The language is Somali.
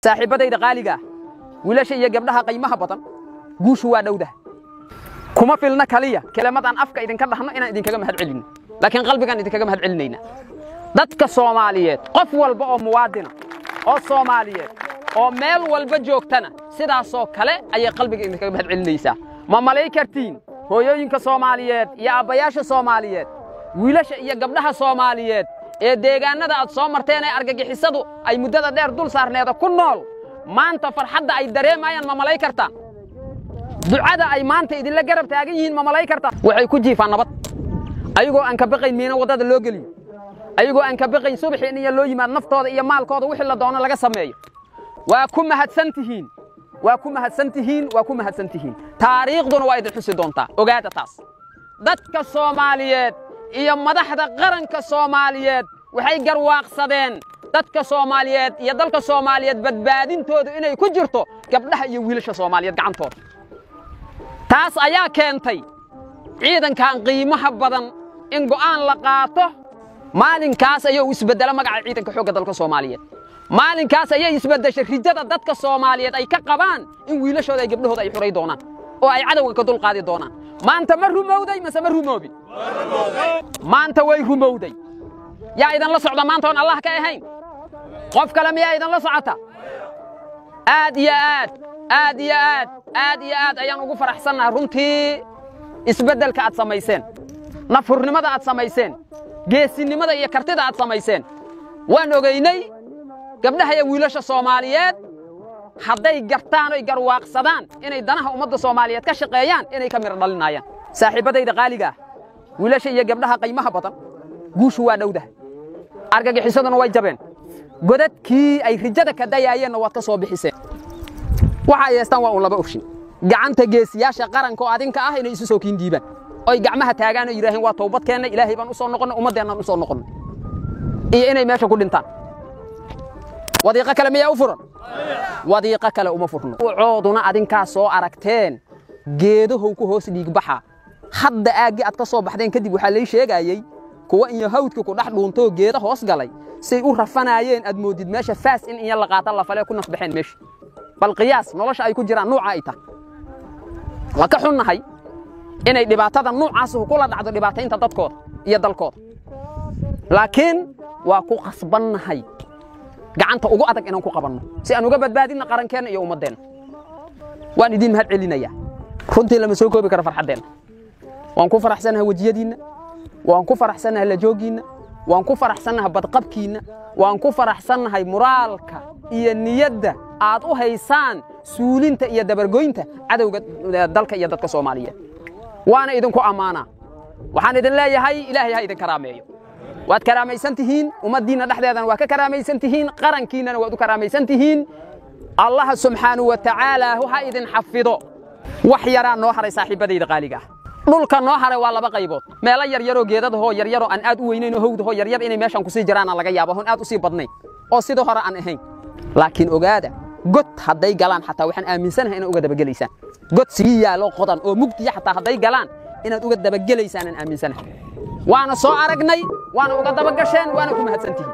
Saaxiibadayda qaaliga ah, wiilasha iyo gabdhaha qiimaha badan, guushu waa dhowdaha. Kuma filna kaliya kelimadaan afka idinka dhahno inaan idinkaga mahad celinno, laakiin qalbigaan idinkaga mahad celinaynaa. Dadka Soomaaliyeed, qof walba oo muwaadina oo Soomaaliyeed oo meel walba joogtana, sidaasoo kale ayay qalbiga idinkaga mahad celinaysaa. Ma malay kartiin hooyooyinka Soomaaliyeed iyo aabbayaasha Soomaaliyeed, wiilasha iyo gabdhaha Soomaaliyeed ee deegaannada aad soo marteen ee argagixisadu ay muddada dheer dul saarneeda ku nool, maanta farxadda ay dareemayaan ma malay kartaan? Ducada ay maanta idinla garab taagan yihiin ma malay kartaan? Waxay ku jiifaan nabad, ayagoo aan ka baqayn miina waddada loo geliyo, ayagoo aan ka baqayn subaxii in iyo loo yimaad naftooda iyo maalkooda wixii la doono laga sameeyo. Waa ku mahadsan tihiin, waa ku mahadsan tihiin, waa ku mahadsan tihiin. Taariikhduna waa idin xusi doontaa, ogaada taas. Dadka Soomaaliyeed iyo madaxda qaranka Soomaaliyeed waxay garwaaqsadeen dadka Soomaaliyeed iyo dalka Soomaaliyeed badbaadintoodu inay ku jirto gabdhaha iyo wiilasha Soomaaliyeed gacantooda. Taas ayaa keentay ciidankan qiimaha badan in go'aan la qaato. Maalinkaas ayuu isbeddela magaca Ciidanka Xoogga Dalka Soomaaliyeed. Maalinkaas ayay isbeddeshay rijada dadka Soomaaliyeed ay ka qabaan in wiilashooda ay gabdhahooda ay xuray doonaan oo ay cadowga ka dulqaadi doonaan. Maanta ma rumowday mase ma rumoobin? Maanta way rumowday. Yaa idinla socda maanta oon Allah ka ahayn? Qof kale miyaa idinla socota? Aad iyo aad, aad iyo aad, aad iyo aad ayaan ugu faraxsannahay runtii isbeddelka aad samayseen, nafhurnimada aad samayseen, geesinimada iyo kartida aad samayseen. Waan ogaynay gabdhaha iyo wiilasha Soomaaliyeed hadday gartaan oy garwaaqsadaan inay danaha ummadda Soomaaliyeed ka shaqeeyaan inay ka miro dhalinayaan. Saaxiibadayda qaaliga ah, wiilasha iyo gabdhaha qiimaha badan, guushu waa dhowdaha, argagixisaduna way jabeen, godadkii ay rijada ka dayaayeenna waad ka soo bixiseen. Waxa ay haystaan waa un laba option: gacanta geesiyaasha qaranka oo adinka ah inay isu soo kiin dhiibaan oy gacmaha taagaan oo yidhaaheen, "Waa towbad keennay, Ilaahay baan u soo noqonnay, ummaddeennan u soo noqonnay," iyo inay meesha ku dhintaan. Wadiiqo kale miyaa u furan? Wadiiqo kale uma furno. Cooduna adinkaa soo aragteen geedahow ku hoos dhiigbaxa. Hadda aaggii aad ka soo baxdeen kadib waxaa lay sheegaayey kuwa iyo hawdka ku dhex dhuuntoo geeda hoos galay, say u rafanaayeen aad moodid meesha faas in iya la qaata la falee ku nafbaxeen meesha. Bal qiyaas nolosha ay ku jiraan nuuca ay tahay. Waa ka xunnahay inay dhibaatada nuucaas kula dhacdo dhibaataynta dadkooda iyo dalkooda, laakiin waa ku qasbannahay gacanta ugu adag inaan ku qabanno si aan uga badbaadinno qarankeenna iyo ummaddeenna. Waan idiin mahad celinayaa runtii, lama soo koobi karo farxaddeenna. Waan ku faraxsanahay wejiyadiinna, waan ku faraxsanahay lajooggiinna, waan ku faraxsanahay badqabkiinna, waan ku faraxsanahay muraalka iyo niyadda aad u haysaan suulinta iyo dabargoynta cadowga dalka iyo dadka Soomaaliyeed. Waana idinku ammaanaa. Waxaan idin leeyahay, Ilaahay ha idin karaameeyo. Waad karaamaysan tihiin, ummaddiinna dhexdeedana waa ka karaamaysan tihiin, qarankiinnana waad u karaamaysan tihiin. Allaha subxaanahu wa tacaala ha idin xafido. Wax yaraa noo haray, saaxiibadayda qaaliga ah. Dhulka noo haray waa laba qaybood: meelo yaryaroo geedadahoo yaryaroo aan aad u weynayn oo hawdahoo yaryar inay meeshan kusii jiraana laga yaabo, oon aad u sii badnayn oo sidii hore aan ahayn. Laakiin ogaada, god hadday galaan xataa waxaan aaminsanahay inaad uga dabagelaysaan. God sii yaalo qodan oo mugdiya xataa hadday galaan inaad uga dabagelaysaan aan aaminsanahay. Waana soo aragnay, waana uga dabagasheen, waana ku mahadsantihiin.